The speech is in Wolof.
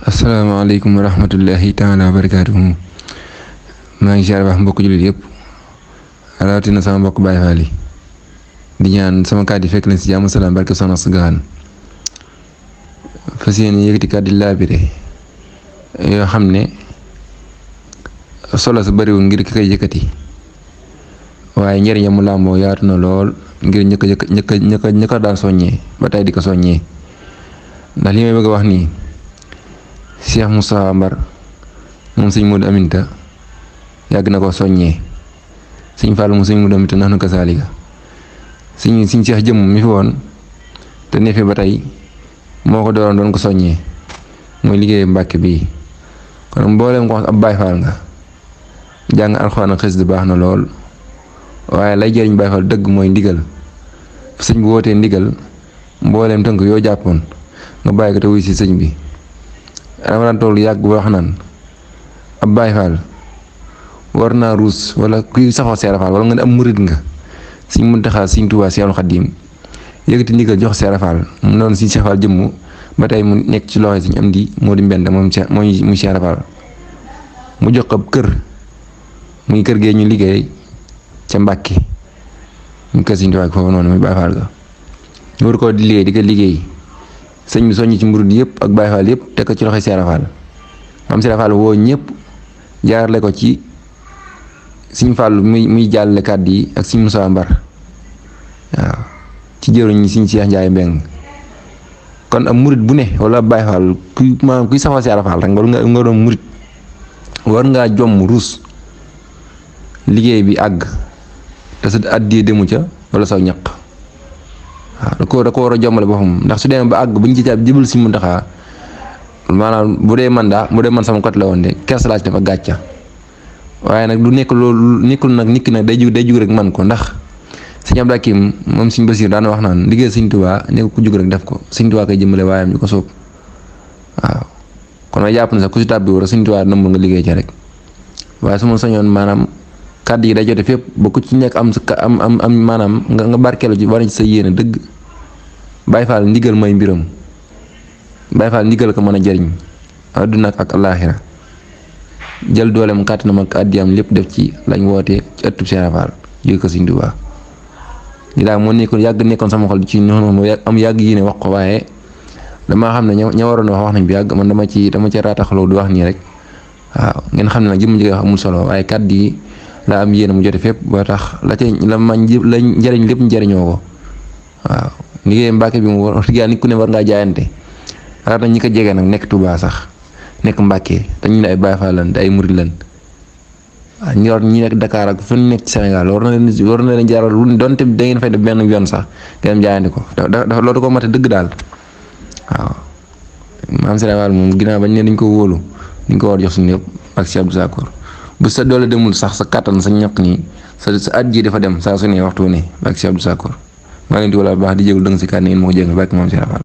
asalaamaaleykum wa rahmatullahi taala wa barakaatuhu. maa ngi ziar baax mbokk jullit yëpp rawatina sama mbokk Baay Faal yi di ñaan sama kàddu fekk leen si jàmm salaam barke soxna su Gawane fas yéene yëkkati kàddu laabire yoo xam ne solo su bariwul ngir ki koy yëkkati waaye njëriñam mu làmboo yaatu na lool ngir ñëkk daan soññee ba tey di ko soññee ndax li may bëgg a wax nii Cheikh Moussa Mbar moom sëñ Modou Aminta yàgg na ko soññee sëñ Fall moom sëñ Modou Aminta nax na ko saalika sëñ Cheikh jëmm mi fi woon te ne fi ba tey moo ko doon ko soññee mooy liggéey Mbàkke bii kon mbooleem ko wax ab Baay Faal nga jàng alxuraan ak xasida baax na lool waaye lay jëriñ Baay Faal dëgg mooy ndigal sëñ bu wootee ndigal mbooleem tënk yoo jàppoon nga bàyyi ko te wuy si sëñ bi dama daan toll yàgg wax naan ab Baay Faal war naa ruus wala kuy saxoo Seera Faal wala nga ne am murit nga Sëñ Muntaxaa Sëñ Tuubaa Seexul Xadiim yëkkati ndigal jox Seera Faal mu noonu Sëñ Seex Faal jëmm ba tey mu nekk ci loxo Sëñ Amdi moo di mbend moom muy Seera Faal mu jox ko kër muy kër gee ñu liggéey ca Mbàkke ñu kër Sëñ Tuubaa foofu noonu muy Baay Faal ga ñu war ko di liggéey di ko liggéey sëñ bi soññ ci murid yëpp ak Baay Faal yëpp teg ko ci loxoy Seera Faal am Seera Faal woo ñëpp jaarale ko ci Sëñ Fallu muy jàllale kàddu yi ak Sëñ Musaa Mbar waaw ci jëruñ Sëñ Seex Njaay Mbeng kon am murid bu ne wala Baay Faal kuy saxoo Seera Faal rek nga doon murid war ngaa jomm ruus liggéey bi àgg te sa àddiyee demu ca wala saw ñaq waaw da ko war a jommale boppam ndax su demee ba àgg buñ ci jàpp jëbal Sëñ Muntaxaa maanaam bu dee man sama côté la woon de kersa laa ci def ak gàcca waaye nag du nekk loolu nekkul nag nit ki nag day jug rek man ko ndax Sëñ Abdou Hakim moom Sëñ Basiir daan wax naan liggéey Sëñ Tuubaa nekk ku jug rek def ko Sëñ Tuubaa koy jëmale waayam ñu ko soob waaw kon ma jàpp ne sax ku si tàbbi war a Sëñ Tuubaa namul nga liggéey ca rek waaye su ma sañoon maanaam kàddu yi day jote fépp ba ku ci nekk am maanaam nga barkeelu ci war ci sa yéene dëgg Baay Faal ndigal mooy mbiram Baay Faal ndigal ko mën a jariñ àdduna ak alaaxira jël dooleem kàttanam ak àddiyam lépp def ci lañ wootee ci ëttub Seera Faal jóge ko Sëñ Tuubaa li daal moo nekkoon sama xol ci noonu am yàgg yi ne wax ko waaye damaa xam ne ña waroon wax nañ bi yàgg man dama ci raataxaloo du wax nii rek waaw ngeen xam ne nag jëmm ji wax amul solo waaye kàddu yi la am yéene mu jote fépp ba tax la njariñ lépp njariñoo ko waaw liggéey Mbàkke bi mu wax dëgg nit ku ne war ngaa jaayante raat na ñi ko jege nag nekk Tuubaa sax nekk Mbàkke te ñu ne ay Baay Faal lan te ay murid lan waaw ñi nekk Dakar ak fu nekk ci Sénégal war na leen jaaral lu donte da ngeen fay def benn yoon sax ngeen jaayante ko dafa loolu ko mate dëgg daal waaw maam Seera Faal moom ginnaaw bañ ne dañ ko wóolu dañ ko war jox suñu yëpp ak si Abdou Sakor bu sa doole demul sax sa kàttan sa ñaq nii sa at ji dafa dem saa su ne waxtu ne ak si Abdou Sakor maa ngi leen di wala baax di jégul dëng si kàddu ngeen ma ko jégal bàkk maam Seera Faal